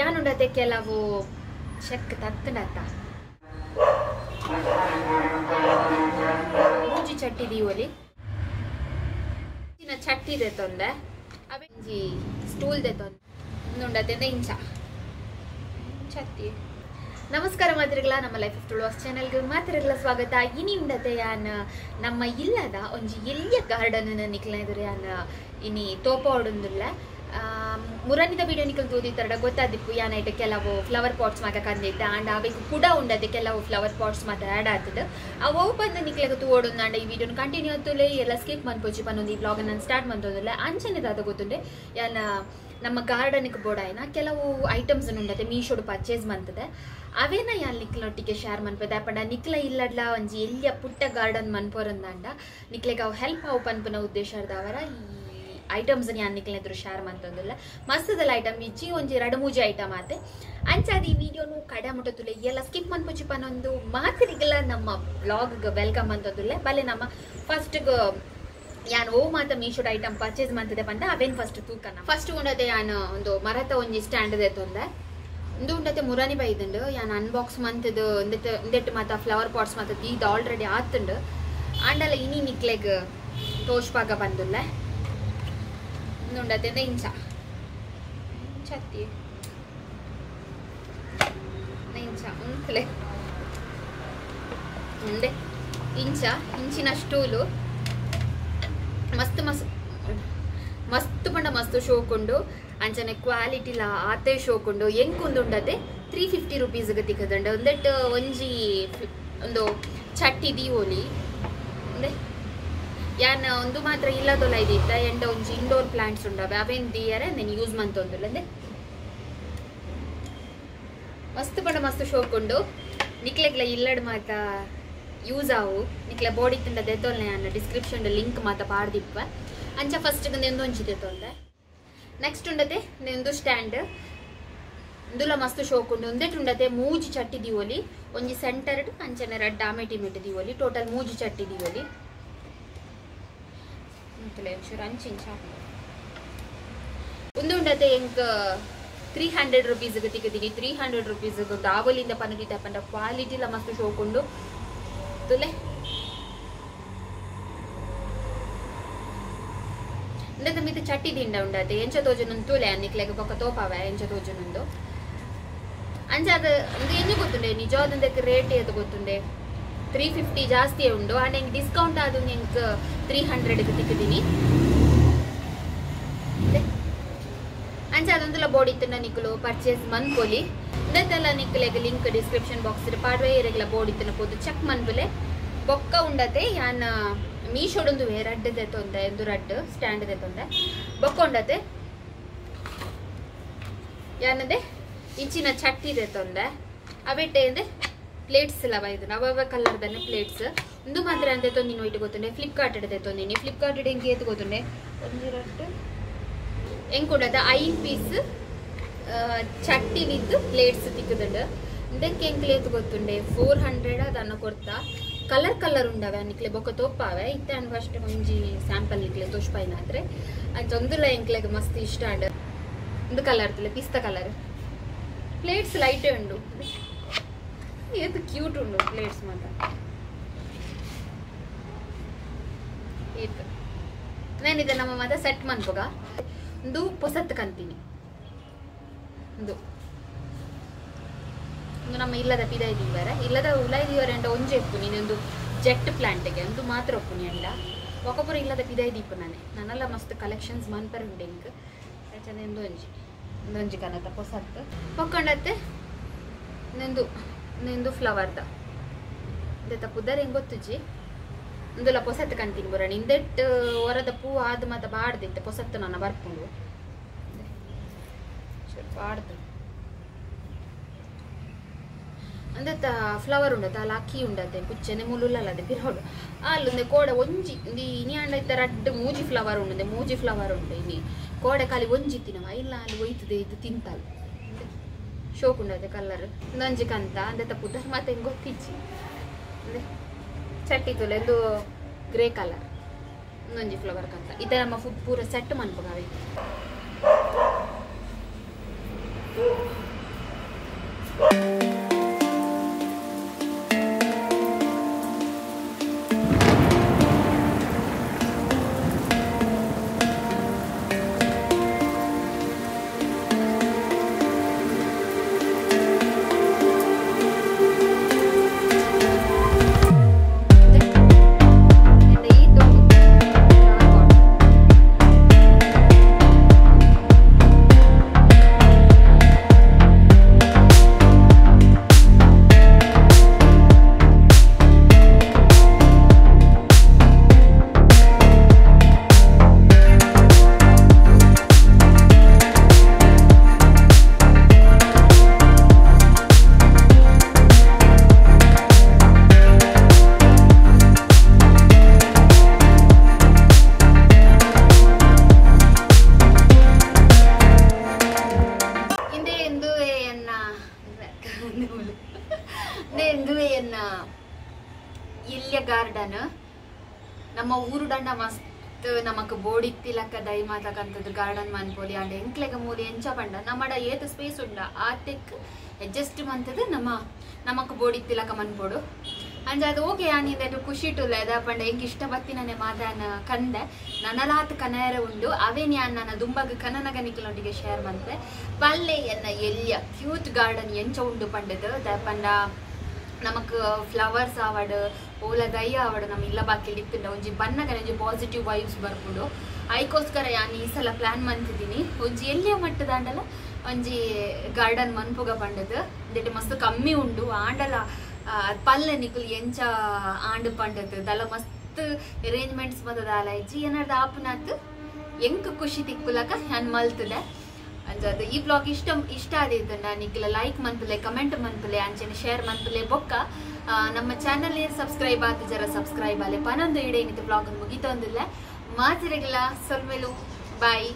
ಯಾನುಂಡತೆ ಕೆಲವು ಚೆಕ್ ತತ್ತಂಡತ್ತ ಮೂಜಿ ಚಟ್ಟಿ ದೀವೊಲಿ ಚಟ್ಟಿ ದೆತ್ತೊಂದೆ ಅವೆ ಒಂಜಿ ಸ್ಟೂಲ್ ದೆತ್ತೊಂದೆ ಉಂದುಂಡತೆ ಇಂಚ ಚಟ್ಟಿ. ನಮಸ್ಕಾರ ಮಾತ್ರಿಗಳ, ನಮ್ಮ ಲೈಫ್ ಆಫ್ ತುಳುವಾಸ್ ಚಾನೆಲ್ಗೆ ಮಾತ್ರಿಗಳ ಸ್ವಾಗತ. ಇನಿ ಉಂಡತೆ ಯಾನ್ ನಮ್ಮ ಇಲ್ಲದ ಒಂಜಿ ಎಲ್ಲಿಯ ಗಾರ್ಡನ್ ನಿಕ್ಲ ಯಾನ್ ಇನಿ ತೋಪ ಓಡೊಂದುಲ್ಲ. ಮುರನಿದ ವಿಡಿಯೋ ನಿಕಲ್ ತೂದಿತ್ತರಡ ಗೊತ್ತಾದಿಪ್ಪು ಯಾನೈಟ್ ಕೆಲವು ಫ್ಲವರ್ ಪಾಟ್ಸ್ ಮಾತ ಕಂದಿದ್ದ ಅಂಡ್ ಅವೆಗ್ ಕೂಡ ಉಂಡತೆ ಕೆಲವು ಫ್ಲವರ್ ಪಾಟ್ಸ್ ಮಾತ ಆ್ಯಡ್ ಆತದ ಅವು ಬಂದು ನಿಕ್ಲೆಗ್ ತೂವೊಡೊಂದು. ಅಂಡ ಈ ವಿಡಿಯೋನ ಕಂಟಿನ್ಯೂ ಆತುಲೆ ಎಲ್ಲ ಸ್ಕಿಪ್ ಮನ್ಪೊಚ್ಚಿ ಪನ್ನೊಂದು ಈ ವ್ಲಾಗ್ ನಾನು ಸ್ಟಾರ್ಟ್ ಮಂತೊಂದುಲ್ಲ. ಅಂಚನೆ ದಾದ ಗೊತ್ತುಂಡೆ ಯಾನ ನಮ್ಮ ಗಾರ್ಡನ್ಗೆ ಬೋಡಾಯ್ನ ಕೆಲವು ಐಟಮ್ಸ್ ಉಂಡತೆ ಮೀಶೋಡು ಪರ್ಚೇಸ್ ಮಂತದೆ ಅವೇನ ಯಾನ್ ನಿಕ್ಲೊಟ್ಟಿಗೆ ಶೇರ್ ಮನ್ಪದೆ. ಅಪಂಡ ನಿಕ್ಲ ಇಲ್ಲಡ್ಲ ಒಂಜಿ ಎಲ್ಲಿಯ ಪುಟ್ಟ ಗಾರ್ಡನ್ ಮನ್ಪೊರಂದಾಂಡ ನಿಕ್ಲೆಗ್ ಅವು ಹೆಲ್ಪ್ ಅವು ಪನ್ಪುನ ಉದ್ದೇಶದವರ ಈ ಐಟಮ್ಸ್ ಯಾನ್ ನಿಕ್ಲೆ ಎದುರು ಶೇರ್ ಮಂತೊಂದುಲ್ಲ. ಮಸ್ತದಲ್ಲ ಐಟಮ್ ಇಜ್ಜಿ ಒಂಜಿ ರಡು ಮೂಜಿ ಐಟಮ್ ಆತೆ. ಅಂಚಾದ ಈ ವಿಡಿಯೋನು ಕಡೆ ಮುಟ್ಟುತ್ತುಲೆ ಎಲ್ಲ ಸ್ಕಿಪ್ ಮನ್ಪೊಚ್ಚಿ ಪನ್ನೊಂದು ಮಾತ್ರಿಗೆಲ್ಲ ನಮ್ಮ ಬ್ಲಾಗ್ welcome ಅಂತೊಂದುಲ್ಲ. ಬಲೆ ನಮ್ಮ ಫಸ್ಟ್ ಯಾನ್ ಓ ಮಾತ ಮೀಶೋಡ್ ಐಟಮ್ ಪರ್ಚೇಸ್ ಮಂತದೆ ಪಂಡ ಅವೇನ್ ಫಸ್ಟ್ ತೂಕನ. ಫಸ್ಟ್ ಉಂಡತೆ ಯಾನ್ ಒಂದು ಮರತ ಒಂಜಿ ಸ್ಟ್ಯಾಂಡ್ ದೆತ್ತೊಂದೆ. ಉಂದು ಉಂಡತೆ ಮುರಾನಿ ಬೈದುಂಡು. ಯಾನ್ ಅನ್ಬಾಕ್ಸ್ ಮಂತದ ಉಂದೆಟ್ಟು ಮಾತ ಫ್ಲವರ್ ಪಾಟ್ಸ್ ಮಾತ ದೀದ್ ಆಲ್ರೆಡಿ ಆತುಂಡು. ಆಂಡಲ ಇನಿ ನಿಕ್ಲೆಗ್ ತೋಷ್ಪಾಗ ಬಂದುಲ್ಲ. ಉಂಡತೆ ಇಂಚ ಚತ್ತಿ ಇಂಚ ಉಂತ್ಲೆ ಉಂಡೆ ಇಂಚ ಇಂಚಿನ ಸ್ಟೂಲು ಮಸ್ತ್ ಮಸ್ತ್ ಮಸ್ತ್ ಪಂಡ ಮಸ್ತ್ ಶೋಕುಂಡು. ಅಂಚನೆ ಕ್ವಾಲಿಟಿಲ ಆತೆ ಶೋಕುಂಡು. ಎಂಕುಂದುಂಡತೆ 350 ರುಪೀಸ್ ತಿಕ್ಕದುಂಡು. ಒಂದೆಟ್ ಒಂಜಿ ಒಂದು ಚಟ್ಟಿ ದೀವೊಲಿ ಉಂದೆ ಯಾನ್ ಒಂದು ಮಾತ್ರ ಇಲ್ಲದೊಲ ಇದ್ದಿತ್ತ ಎಂಡ ಒಂಜಿ ಇಂಡೋರ್ ಪ್ಲಾಂಟ್ಸ್ ಉಂಡವೆ ಅವೇನ್ ದೀಯರೆ నేను ಯೂಸ್ ಮಂತೊಂದುಲ್ಲ. ಅಂದೆ ಮಸ್ತ್ ಪಂಡ ಮಸ್ತ್ ಶೋಕುಂಡು. ನಿಕ್ಲೆಗ್ಲ ಇಲ್ಲಡ್ ಮಾತ ಯೂಸ್ ಆವು. ನಿಕ್ಲೆ ಬಾಡಿ ತಿಂಡ ದೆತ್ತೊಲ್ನೆ ಯಾನ್ ಡಿಸ್ಕ್ರಿಪ್ಷನ್ ಲಿಂಕ್ ಮಾತ ಪಾಡ್ದಿಪ್ಪ. ಅಂಚ ಫಸ್ಟ್ ನೆಂದು ದೆತ್ತೊಂದೆ. ನೆಕ್ಸ್ಟ್ ಉಂಡತೆ ನೆಂದು ಸ್ಟ್ಯಾಂಡ್ ಇಂದುಲ ಮಸ್ತ್ ಶೋಕುಂಡು. ಉಂದೆಟ್ ಉಂಡತೆ ಮೂಜಿ ಚಟ್ಟಿ ದೀವೊಲಿ, ಒಂಜಿ ಸೆಂಟರ್ಡ್ ಅಂಚನೆ ರಡ್ಡ್ ಆಮೆಟಿ ಮೆಟ್ ದೀವೊಲಿ. ಟೋಟಲ್ ಮೂಜಿ ಚಟ್ಟಿ ದೀವೊಲಿ. ಉಂದು ಉಂಡತೆ ಎಂಕ್ 300 ರುಪೀಸ್ ತಿಕ್ಕದಿನಿ. 300 ರುಪೀಸ್ ದಾವಲಿಂದ ಪನದಿತ್ತ ಪಂಡ ಕ್ವಾಲಿಟಿಲ ಮಸ್ತ್ ಶೋಕುಂಡು. ತುಲೆ ಉಂಡತೆ ಮಿತ್ ಚಟ್ಟಿ ದಿಂಡ ಉಂಡತೆ ಎಂಚ ತೋಜುನುಂದು ತೂಲೆ ನಿಕ್ಲೆಗ್ ಬೊಕ್ಕ ತೋಪಾವೆ ಎಂಚ ತೋಜುನುಂದು. ಅಂಚ ಅದು ಉಂದು ಎಂಜ ಗೊತ್ತುಂಡೆ ನಿಜವಾದಂದಕ್ಕೆ ರೇಟ್ ಏತ್ ಗೊತ್ತುಂಡೆ 350 ಜಾಸ್ತಿ ಉಂಡು. ಅಂಡ್ ಎಂಕ್ ಡಿಸ್ಕೌಂಟ್ ಆದು ಎಂಕ್ 300 ತಿಕ್ಕದಿನಿ. ಅಂಚ ಅದೊಂದುಲ ಬೋಡಿ ಇತ್ತಂಡ ನಿಕ್ಲು ಪರ್ಚೇಸ್ ಮನ್ಪೊಲಿ. ಉಂದೆಲ್ಲ ನಿಕ್ಲೆಗ್ ಲಿಂಕ್ ಡಿಸ್ಕ್ರಿಪ್ಷನ್ ಬಾಕ್ಸ್ ಪಾಡ್ವೆ ಇರೆಗ್ಲ ಬೋಡಿ ಇತ್ತನ ಪೋದು ಚೆಕ್ ಮನ್ಪುಲೆ. ಬೊಕ್ಕ ಉಂಡತೆ ಯಾನ್ ಮೀಶೋಡೊಂದು ರಡ್ಡ್ ದೆತ್ತೊಂದೆ, ಒಂದು ರಡ್ಡ್ ಸ್ಟ್ಯಾಂಡ್ ದೆತ್ತೊಂದೆ. ಬೊಕ್ಕ ಉಂಡತೆ ಯಾನಂದೆ ಇಂಚಿನ ಚಟ್ಟಿ ದೆತ್ತೊಂದೆ. ಅವೆಟ್ಟೆ ಅಂದೆ ಪ್ಲೇಟ್ಸ್ ಎಲ್ಲ ಬೈದು ಅವ ಕಲರ್ ದನೆ ಪ್ಲೇಟ್ಸ್. ಉಂದು ಮಾತ್ರ ಅಂತ ತೊಂದಿನಿ ಒಯ್ಟ್ ಗೊತ್ತುಂಡೆ ಫ್ಲಿಪ್ಕಾರ್ಟ್ ದೆತ್ತೊಂದಿನಿ. ಫ್ಲಿಪ್ಕಾರ್ಟ್ ಎಂಕ್ ಏತ್ ಗೊತ್ತುಂಡೆ ಒಂಜಿ ರಡ್ಡ್ ಎಂಕುಂಡತೆ 5 ಪೀಸ್ ಚಟ್ಟಿ ವಿತ್ ಪ್ಲೇಟ್ಸ್ ತಿಕ್ಕದುಂಡು. ಇಂದಕ್ಕೆ ಎಂಕ್ಲೆ ಏತ್ ಗೊತ್ತುಂಡೆ 400 ಅದನ್ನ ಕೊರ್ತಾ. ಕಲರ್ ಕಲರ್ ಉಂಡವೆ ನಿಕ್ಲೆ ಬೊಕ್ಕ ತೋಪಾವೆ. ಇತ್ತೆ ಅನ್ ಫಸ್ಟ್ ಒಂಜಿ ಸ್ಯಾಂಪಲ್ ನಿಕ್ಲೆ ತೋಷ್ಪಾಯಿನಾದ್ರೆ ಅಂಚ ಒಂದುಲ ಎಂಕ್ಲೆಗ್ ಮಸ್ತ್ ಇಷ್ಟ ಅಂಡ್. ಒಂದು ಕಲರ್ ತುಲೆ ಪಿಸ್ತಾ ಕಲರ್ ಪ್ಲೇಟ್ಸ್ ಲೈಟೇ ಉಂಡು. ಏತ್ ಕ್ಯೂಟ್ ಉಂಡು ಪ್ಲೇಟ್ಸ್ ಮಾತ್ರ. ಏತ್ నేనిದೆ ನಮ್ಮ ಮಾತ ಸೆಟ್ ಮನ್ಪುಗ. ಒಂದು ಪೊಸತ್ ಕಂತೀನಿ. ಒಂದು ಒಂದು ನಮ್ಮ ಇಲ್ಲದ ಪಿದ ಇದೀವರೆ ಇಲ್ಲದ ಉಲ ಇದೀವರೆ ಅಂಡ ಒಂಜೆ ಇಪ್ಪುನಿ ಒಂದು ಜೆಟ್ ಪ್ಲಾಂಟ್ಗೆ ಒಂದು ಮಾತ್ರ ಒಪ್ಪುನಿ ಅಂಡ ಒಕೊಪುರ ಇಲ್ಲದ ಪಿದ ಇದೀಪು ನಾನೆ ನನ್ನೆಲ್ಲ ಮಸ್ತ್ ಕಲೆಕ್ಷನ್ಸ್ ಮನ್ಪರ್ ಉಂಡೆ ಇಂಕ್ ಚೆಂದ. ಒಂಜಿ ಒಂದೊಂಜಿ ಕನತ ಪೊಸತ್ತು ಪೊಕ್ಕೊಂಡತ್ತೆ. ನೆಂದು ನೆಂದು ಫ್ಲವರ್ದ ಇಂದೆತ್ತ ಪುದರ್ ಹೆಂಗ್ ಗೊತ್ತುಜ್ಜಿ. ಒಂದುಲ ಪೊಸತ್ತು ಕಂತೀನಿ ಬರೋಣ. ಇಂದೆಟ್ ಹೊರದ ಪೂ ಆದ ಮಾತ ಬಾಡ್ದಿತ್ತೆ ಪೊಸತ್ತು ನನ್ನ ಬರ್ಪುಂಡು ಸ್ವಲ್ಪ ಬಾಡ್ದು. ಅಂದೆತ್ತ ಫ್ಲವರ್ ಉಂಡತೆ ಅಲ್ಲ ಅಕ್ಕಿ ಉಂಡತೆ ಪುಚ್ಚನೆ ಮುಲುಲಲ್ಲದೆ ಪಿರೋಡು ಅಲ್ಲೊಂದೆ ಕೋಡೆ ಒಂಜಿ ಇನಿ ಅಂಡ ಇತ್ತ ರಡ್ಡ್ ಮೂಜಿ ಫ್ಲವರ್ ಉಂಡದೆ ಮೂಜಿ ಫ್ಲವರ್ ಉಂಡು. ಇನಿ ಕೋಡೆ ಖಾಲಿ ಒಂಜಿ ತಿನ್ನವ ಇಲ್ಲ ಅಲ್ಲಿ ಒಯ್ತದೆ ಇದು ತಿಂತಾಳು. ಶೋಕ್ ಉಂಡತೆ ಕಲರ್ ಒಂದೊಂಜಿ ಕಂತ ಅಂದೆತ್ತ ಪುದರ್ ಮಾತ ಹೆಂಗ್ ಗೊತ್ತಿಜ್ಜಿ. ಅಂದೆ ಚಟ್ಟಿ ತುಲೆ ಒಂದು ಗ್ರೇ ಕಲರ್ ಒಂದೊಂಜಿ ಫ್ಲವರ್ ಕಂತ. ಇದ ನಮ್ಮ ಫುಡ್ ಪೂರ ಸೆಟ್ ಮನ್ಪುಗಾವೆ. ಇಂದುವೆ ಎನ್ನ ಇಲ್ಯ ಗಾರ್ಡನ್. ನಮ್ಮ ಊರು ದಂಡ ಮಸ್ತ್ ನಮಕ್ ಬೋಡಿತ್ತಿಲಕ್ಕ ದೈ ಮಾತಕಂತದ್ದು ಗಾರ್ಡನ್ ಮನ್ಪೋಲಿ. ಅಂಡ ಎಂಕ್ಲೆಗ ಮೂಲಿ ಎಂಚ ಪಂಡ ನಮ್ಮಡ ಏತ್ ಸ್ಪೇಸ್ ಉಂಡ ಆತೆಕ್ ಅಡ್ಜಸ್ಟ್ ಮಂತದ್ದು ನಮ್ಮ ನಮಕ್ ಬೋಡಿತ್ತಿಲಕ್ಕ ಮನ್ಪೋಡು. ಅಂಚ ಅದು ಓಕೆ ಆನಿಂದ ಖುಷಿ ಇಟ್ಟುಲ್ಲ ಅದ ಪಂಡ ಎಂಕ್ ಇಷ್ಟ ಬತ್ತಿನನೆ ಮಾತಾನ ಕಂದೆ ನನಲಾತ್ ಕನಯರ ಉಂಡು. ಅವೇ ಯಾನ್ ನನ್ನ ದುಂಬಗ್ ಕನನಗ ನಿಕ್ಲೊಟ್ಟಿಗೆ ಶೇರ್ ಮಂತೆ. ಪಲ್ಲೆ ಎನ್ನ ಎಲ್ಯ ಕ್ಯೂಟ್ ಗಾರ್ಡನ್ ಎಂಚ ಉಂಡು ಪಂಡದು ಪಂಡ ನಮಕ್ ಫ್ಲವರ್ಸ್ ಆವಡ್ ಓಲ ದೈ ಆವಡ್ ನಮ್ಮ ಇಲ್ಲ ಬಾಕಿ ಇತ್ತುಂಡ ಒಂಜಿ ಬನ್ನಗನೆ ಒಂಜಿ ಪಾಸಿಟಿವ್ ವೈಬ್ಸ್ ಬರ್ಪುಂಡು. ಐಕೋಸ್ಕರ ಯಾನ್ ಈ ಸಲ ಪ್ಲಾನ್ ಮಂತಿದ್ದೀನಿ ಒಂಜಿ ಎಲ್ಲಿಯ ಮಟ್ಟದಾಂಡಲ ಒಂಜಿ ಗಾರ್ಡನ್ ಮನ್ಪುಗ ಪಂಡದು. ಇಂದೆಟ್ ಮಸ್ತ್ ಕಮ್ಮಿ ಉಂಡು ಆಂಡಲ ಪಲ್ಲೆ ನಿಕುಲು ಎಂಚ ಆಂಡು ಪಂಡದು ದಲ ಮಸ್ತ್ ಅರೇಂಜ್ಮೆಂಟ್ಸ್ ಮತ್ತದಾಲ ಇಜ್ಜಿ ಏನಾರ್ದ ಆಪುನಾತ್ ಎಂಕ್ ಖುಷಿ ತಿಕ್ಕುಲಕ ಯಾನ್ ಮಲ್ತದೆ. ಅಂಚಾದ್ ಈ ಬ್ಲಾಗ್ ಇಷ್ಟ ಇಷ್ಟ ಆದಿತ್ತುಂಡ ನಿಕ್ಲ ಲೈಕ್ ಮನ್ಪುಲೆ, ಕಮೆಂಟ್ ಮನ್ಪುಲೆ, ಅಂಚನೆ ಶೇರ್ ಮನ್ಪುಲೆ. ಬೊಕ್ಕ ನಮ್ಮ ಚಾನಲ್ ಸಬ್ಸ್ಕ್ರೈಬ್ ಆತು ಜರ ಸಬ್ಸ್ಕ್ರೈಬ್ ಆಲೆ. ಪನೊಂದು ಇಡೇ ಬ್ಲಾಗ್ ಮುಗಿತೊಂದಿಲ್ಲ. ಮಾತಿರಗಿಲ್ಲ ಸೊಲ್ಮೆಲು. ಬಾಯ್.